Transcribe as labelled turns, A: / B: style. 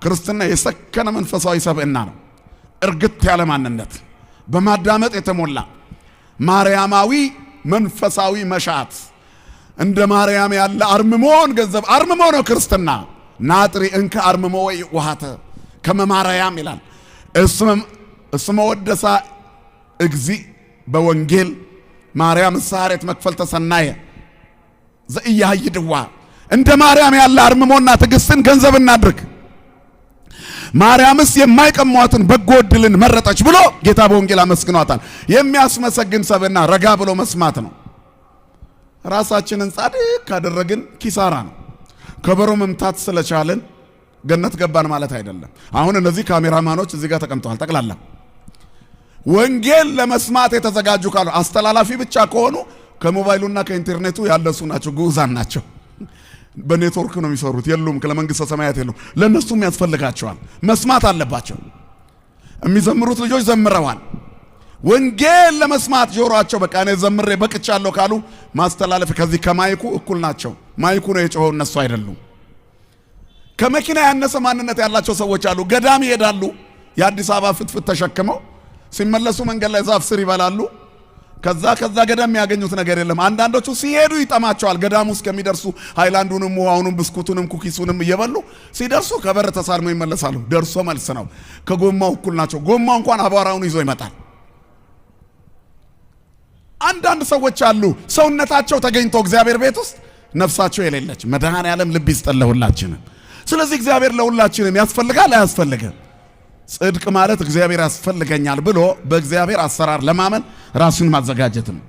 A: ክርስትና የሰከነ መንፈሳዊ ሰብዕና ነው። እርግት ያለ ማንነት፣ በማዳመጥ የተሞላ ማርያማዊ መንፈሳዊ መሻት፣ እንደ ማርያም ያለ አርምሞን ገንዘብ አርምሞ ነው ክርስትና። ናጥሪ እንከ አርምሞ ወይ ውሃተ ከመ ማርያም ይላል። እስመ ወደሳ እግዚእ በወንጌል ማርያም ሳሬት መክፈል ተሰናየ ዘኢያይድዋ። እንደ ማርያም ያለ አርምሞና ትዕግስትን ገንዘብ እናድርግ። ማርያምስ የማይቀሟትን በጎ ዕድልን መረጠች ብሎ ጌታ በወንጌል አመስግኗታል። የሚያስመሰግን ሰብዕና ረጋ ብሎ መስማት ነው። ራሳችንን ጻድቅ ካደረግን ኪሳራ ነው። ከበሮ መምታት ስለቻልን ገነት ገባን ማለት አይደለም። አሁን እነዚህ ካሜራማኖች እዚህ ጋር ተቀምጠዋል። ጠቅላላ ወንጌል ለመስማት የተዘጋጁ ካሉ፣ አስተላላፊ ብቻ ከሆኑ ከሞባይሉና ከኢንተርኔቱ ያለሱ ናቸው፣ ግዑዛን ናቸው። በኔትወርክ ነው የሚሰሩት። የሉም፣ ለመንግስተ ሰማያት የሉም። ለእነሱም ያስፈልጋቸዋል፣ መስማት አለባቸው። የሚዘምሩት ልጆች ዘምረዋል። ወንጌል ለመስማት ጆሮአቸው በቃ እኔ ዘምሬ በቅቻለሁ ካሉ ማስተላለፍ ከዚህ ከማይኩ እኩል ናቸው። ማይኩ ነው የጮኸው፣ እነሱ አይደሉም። ከመኪና ያነሰ ማንነት ያላቸው ሰዎች አሉ። ገዳም ይሄዳሉ፣ የአዲስ አበባ ፍትፍት ተሸክመው ሲመለሱ መንገድ ላይ ዛፍ ስር ይበላሉ። ከዛ ገዳም የሚያገኙት ነገር የለም። አንዳንዶቹ ሲሄዱ ይጠማቸዋል። ገዳሙ እስከሚደርሱ ሃይላንዱንም፣ ውሃውንም፣ ብስኩቱንም፣ cookies ኡንም እየበሉ ሲደርሱ ከበር ተሳልመው ይመለሳሉ። ደርሶ መልስ ነው። ከጎማው እኩል ናቸው። ጎማው እንኳን አቧራውን ይዞ ይመጣል። አንዳንድ ሰዎች አሉ፣ ሰውነታቸው ተገኝቶ እግዚአብሔር ቤት ውስጥ ነፍሳቸው የሌለች። መድኃኔዓለም ልብ ይስጠን ለሁላችንም። ስለዚህ እግዚአብሔር ለሁላችንም ያስፈልጋል አያስፈልግም? ጽድቅ ማለት እግዚአብሔር ያስፈልገኛል ብሎ በእግዚአብሔር አሰራር ለማመን ራሱን ማዘጋጀት ነው።